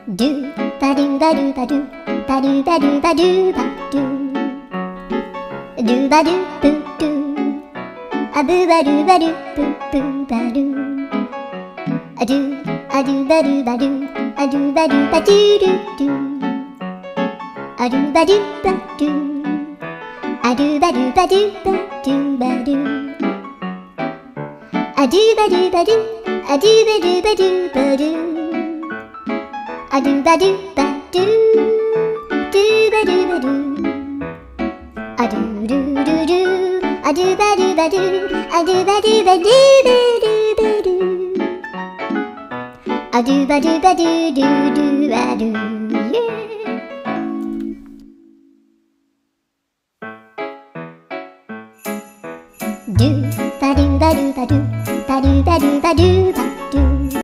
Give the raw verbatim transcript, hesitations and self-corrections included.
Du, ba du ba du ba du, ba du ba du ba du ba du. Du ba du bu du. A bu ba du ba du bu bu ba du. A du, a du ba du ba du, a du ba du ba du du du. A du ba du ba du. A du ba du ba du ba du ba du. A du ba du ba du, a du ba du ba du ba du. A du ba du ba du, du ba du ba du. A du du du du, a du ba du ba du, a du ba du ba du ba du ba du. A du ba du ba du du du ba du.